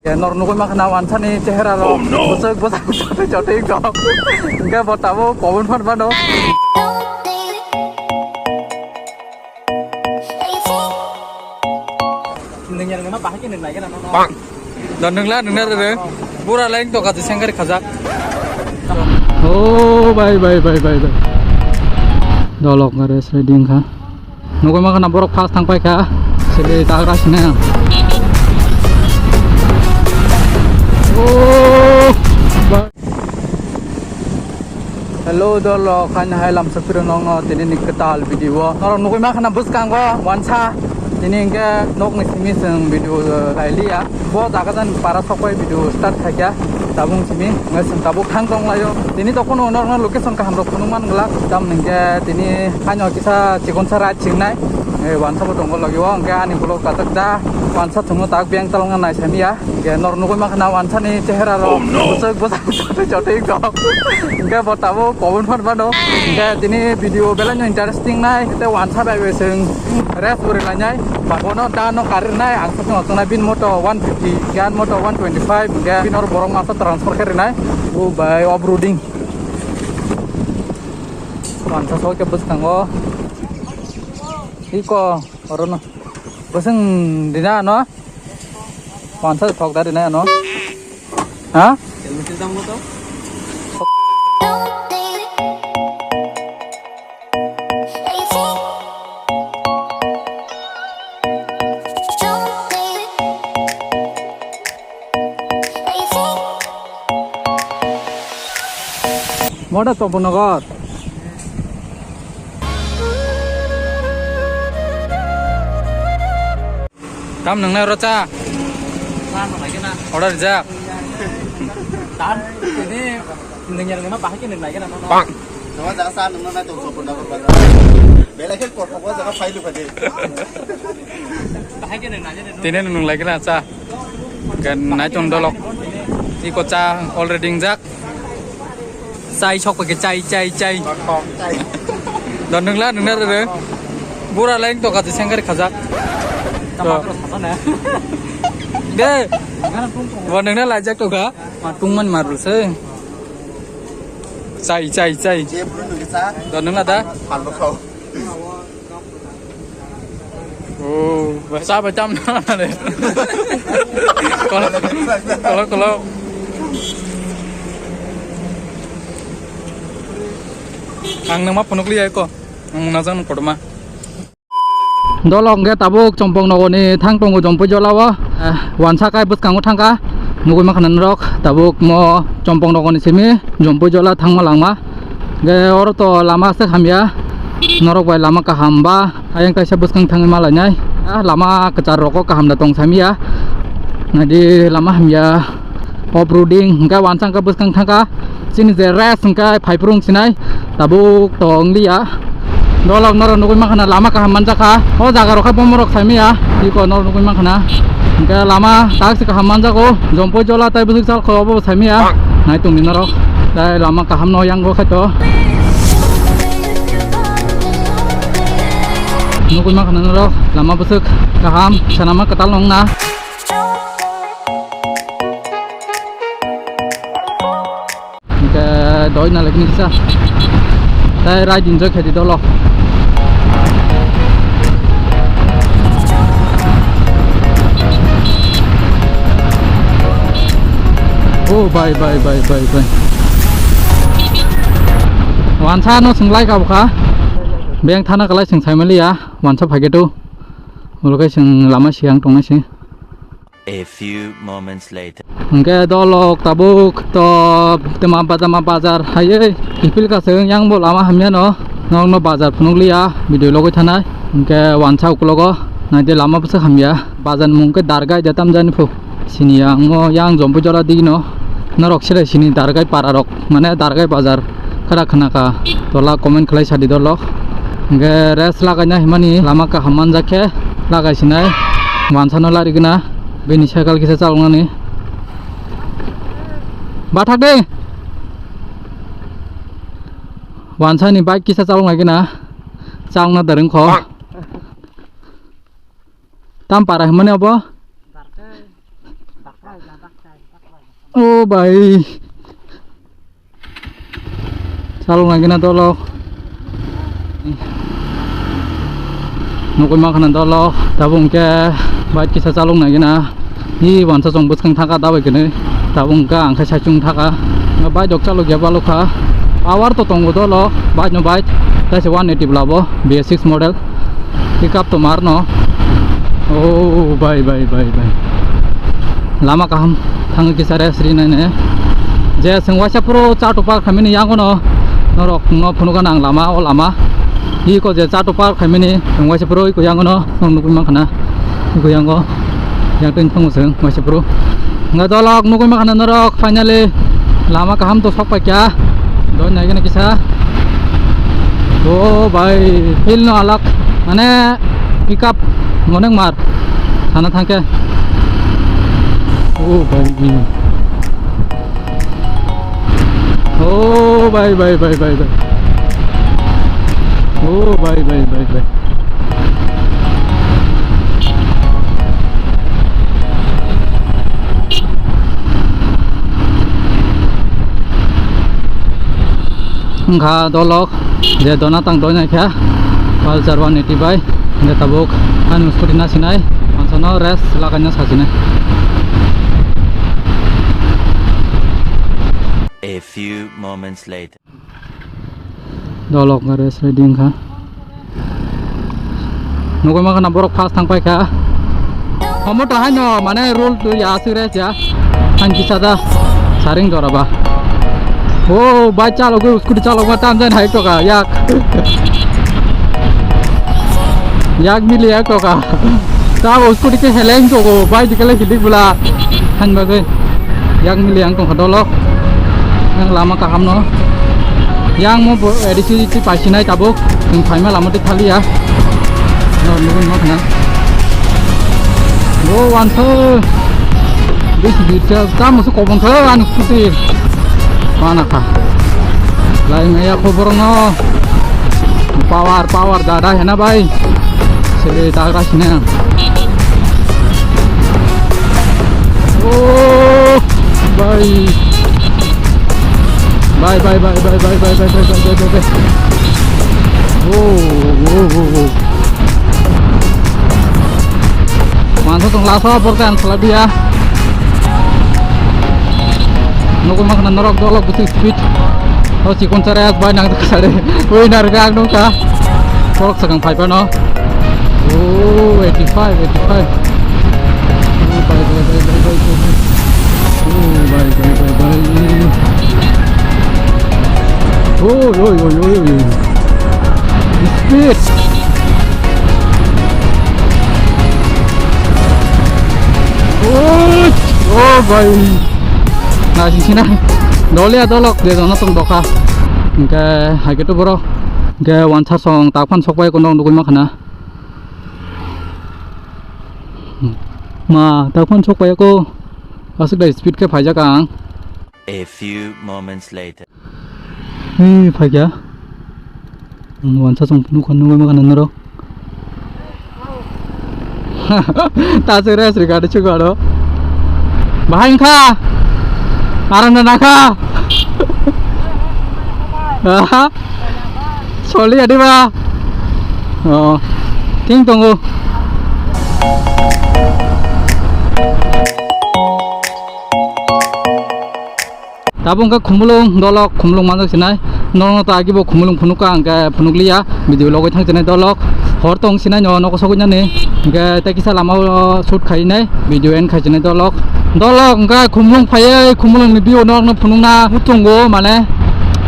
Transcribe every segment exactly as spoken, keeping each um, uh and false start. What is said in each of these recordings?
Nor nugwi mankha na wansani chehera rok. Oh, no! Bwswk bwswk chotwi chotwi wngkha. Hwnkhe bo tabuk kobon phan phano. Nungya nungma bahai khe nung nai gana no. Bang. Don nungla nungna rere. Bura lain to kaji sengkari khajak. Oh, bai, bai, bai, bai, bai. Dolok ngare sleding kha. Nugwi mankha na borok fast thang paikha. Sili tagra sina. Oh, bai. Hello dolo, khaina hai lamsa phiro nongno tini ni kwtal video. Norok nugwi mankha na bwskango wansa. Tini hwnkhe nokni simi chwng video, eh, lailiya. Bo jaga jani para sokpai video start khaikha. Tabuk simi hwnkhe chwng tabuk thang tong laio. Tini to kunu norokno location kaham rok phunuk man glak. Tamni hwnkhe tini haino kisa chikonsa ride chingnai. Eh, wansa bo tongo logio, hwnkhe ani vlog katak da. Wansa chwngno tak beng talongna nai samiya. Hwnkhe nor nugwi mankha na wansani chehera rok. Oh, no! Bwswk bwswk chotwi chotwi wngkha. Hwnkhe bo tabuk kobon phan phano. Hwnkhe tini video belai no interesting nai. Tei wansa bai bai chwng rest bo rinai nai. Ba bono da no kari rinai. Ang sasung sung nai bin moto one fifty, gan moto one twenty five. Hwnkhe bin oro borok masa transfer khe rinai. O bai off roading. Wansa sok khe bwskango. Iko oro no. Bwswng rina no. Wansa thok da rinai ano. Ha? Moda Chompo Nagar. Tam nwngnai oro cha? Cha nwngnai khe na. Order rijak. Tan, ini nwngyang nima bahai khe nwngnai khe na, no, no. Bang. Numa jaga cha nungna nai tong Chompo Nagar bazar. Belai khe kothok o jaga phailu phai de. Bahai khe nwngnai khe na, no. Tini nwnglai khe na cha. Gan nai tong dolok. Iko cha already wngjak. Chai sok paikhe chai, chai, chai. Don nungla nungna rere. Bura lain to kaji sengkari khajak. Tama to. Terus apa na? De. Mana tung tung. Bo nungna laijak to kha. Ma tung man marul se. Chai, chai, chai. Je bru nungsa. Don nungla da. Pal bo khau. Oh, bahasa apa cam na le? Kalau, kalau, kalau. Ang nang ma phunuk liya ko. Ang nang jang kotorma. Dolo hwnkhe tabuk Chompong Nogor ni thang tongo Jompui Jola o. Eh, wansa kai bwskango thangkha. Nugui mankha na norok tabuk mo Chompong Nogor ni simi Jompui Jola thangma langma. Hwnkhe oro to lama aswk hamya. Norok bai lama kaham ba. Ayang kaisa bwskang thangwi malainai. Ah, lama kwchar rogo kaham da tong samya. Naidi lama hamya. Off roading hwnkhe wansa hwnkhe bwskang thangkha. Chini je rest hwnkhe phaiphuru wngsinai. Tabuk to wngliya. Dolok norok nugui mankha na lama kaham manjakha. O jaga rok khe bomorok saimaya. Iko norok nugui mankha na. Hwnkhe lama tak se kaham manjago. Jompui Jola tai bwswk sal kho obo saimaya. Nai tongdi norok. Tai lama kaham no yango khaito. Nugui mankha na norok lama bwswk kaham sanama kwtal nongna. Hingke doi na lagi ni kisa. Tai ride enjoy khaidi dolo. Oh, bai, bai, bai, bai, bai. Wansa no swng lai ka bwkha. Beng thana kalai swng sai maliya. Wansa phai khe to. Ulo khe swng lama siyang tongnai se. A few moments later. Hingke dolok tabuk to tema baja ma bajar hayai kipil kaseng yang bo lama hamya no. Nokno bajar phunuk liya video logoi thanai. Hingke wansa ukulogo naide lama bwswk hamya. Bajar mung ke Dargai de tamjani phu. Sini yang mo yang Jompui Jola di no. Norok sere sini Dargai para rok. Mane Dargai bazar kara khna ka tola comment khlai sadi dolo. Hingke rest lagai na himani lama kaham manjak khe lagai sinai wansa no lari gna bini cycle kisa chalok nani bathak de wansa ni bike kisa chalok nai gna chalok na darung kho tam para himani obo. Darkai, darkai, O bai. Chalok nai gina dolok. Nugui ma khana dolok. Tabuk hwnkhe bike kisa chalok nai gina. Hi wansa chwng bwskang thaka dabai kwnwi. Tabuk hwnkhe ang khe saichung thaka. Bike rok chalok ya balok kha. Power to tongo dolok. Bike no bike. Taise one eighty bwlabo. B S six model. Pickup to mar no. O bai, bai, bai, bai. Lama kaham thangwi kisa rest rinai ne. Je chwng waisa phuru cha topa khaimani yango no. Norok no phunukha nang lama, o lama. Iko je cha topa khaimani chwng waisa phuru iko yango no. Nong nugui mankha na. Iko yango. Yang twi phungo chwng waisa phuru. Nga dolok nugui mankha na norok finally. Lama kaham to sok paikha. Doi nai gana kisa. O bai, feel no alak. Mane pickup monek mar. Sana thangke. O bai. O bai, bai, bai, bai, bai. O bai, bai, bai, bai. Wngkha dolok je dona tang doi naikha Pulsar one eighty bai, je tabuk ani scooty nasinai, mansano rest lagaina sasinai. A few moments later. Dolok gare side wngkha. Nugui mankha na borok fast thang paikha. Omo to haino mane rule tu ya aswk rest ya. Ang kisa da saring jora ba. O bai chalogwi scooty chalokma tam jan hai toka yak. Yak mili yak toka. Tabo scooty ke heleng togo bai dikale hidik bula. Han bagwi. Yang mili yang tongkha dolok. Yang lama kaham no. Yang mo bo A D C ti paisinai tabuk. Yang phaima lama ti thaliya. No, nugui mankha na. Bo wansa. Bisi bisa. Tamo su kobong kha anu scooty. Mana kha. Lai ngaya khobor no. Power, power, dada hena bai. Sele dagra sine. Oh, bai. Bai, bai, bai. Oh, oh, oh, oh. Mansa tong laso borka ang salabia. Nugui mankha na norok dolok bisi speed. O chikon chara bai nang sare. Oi narga ang nungkha. Borok sakang phai phano. Oh, eighty-five, eighty-five. Oh, bai, bai, bai. Oh, bai, bai, bai, bai. Oh, oi, oi, oi, oi. Speed. Oh, oh, bai. Naising sina. Dolia dolok de dono tong doka. Hingke haike to borok. Hingke wansa song takphan sokpai kono nugui mankha na. Ma, takphan sokpai ko. Aswk dai speed khe phaijak ang. A few moments later. Hei, phaikya. Ang wansa chwng phunuk kha nugui mankha na norok. Ta se rest ri gari chugaro. Bahai wngkha. Aram na nakha. Aha. Soli ya diba. Oh. Ting tongo. Tabuk hwnkhe khumulwng dolok, khumulwng manjak sinai. Norokno ta agi bo khumulwng phunukha, hwnkhe phunukliya. Video logwi thang sinai dolok. Hor tong sinai no, nokosogwi nani. Hwnkhe tei kisa lama o shoot khainai. Video end khai sinai dolok. Dolok hwnkhe khumulwng phaiwi, khumulwngni view norokno phunukna muchungo, mane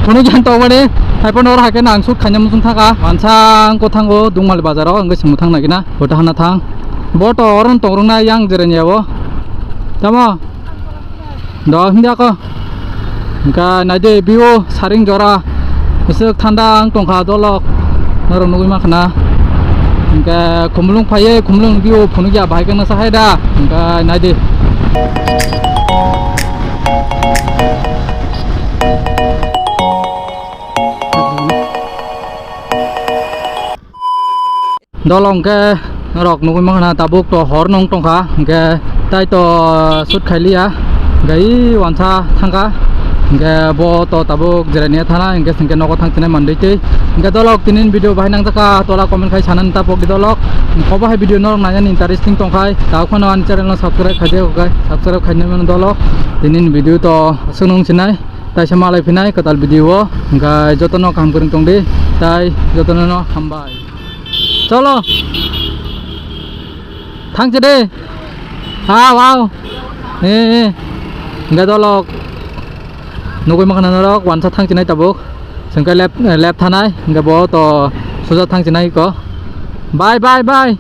phunukya tongmani. Haiphano oro haikhe nang shoot khaina muchung thangkha. Wansa wngkha thango Dungmali bazaro, hwnkhe chwng thang nai gina. Photo hana thang. Bo to oro tong rwknai yang jereni abo. Tamo? Do hindi ako. Hingke naidi view saring jora. Bwswk thanda wng tongkha dolok. Norok nugui mankha na. Hingke khumulwng phaiwi khumulwng view phunukya bahai khe nasa hai da. Hingke naidi. Dol hwnkhe norok nugui mankha na tabuk to hor nung tongkha, hwnkhe Tai to shoot khailiya, gai wansa thangkha, hingke bo to tabuk jerania thana, hingke singke nogo thang chinai mandui tei, hingke dolok tinin video bahai nangjaka tola comment khai sanani tapok di dolok, kobo hai video norok nainani interesting tongkhai, tao khano ani channel no subscribe khaijak, subscribe khainai mano dolok, tinin video to aswk nung chinai, taisa malai phinai kwtal video o, hingke jotono kaham kwrwng tongdi, tai jotono no hambai. Cholo. Thangchi de. Aw, aw. Eh, eh. Hingke dolok. Nugui mankha norok, wansa thangchinai tabuk. Sengke left, left thanai, hingke bo to suja thangchinai ko. Bye, bye, bye.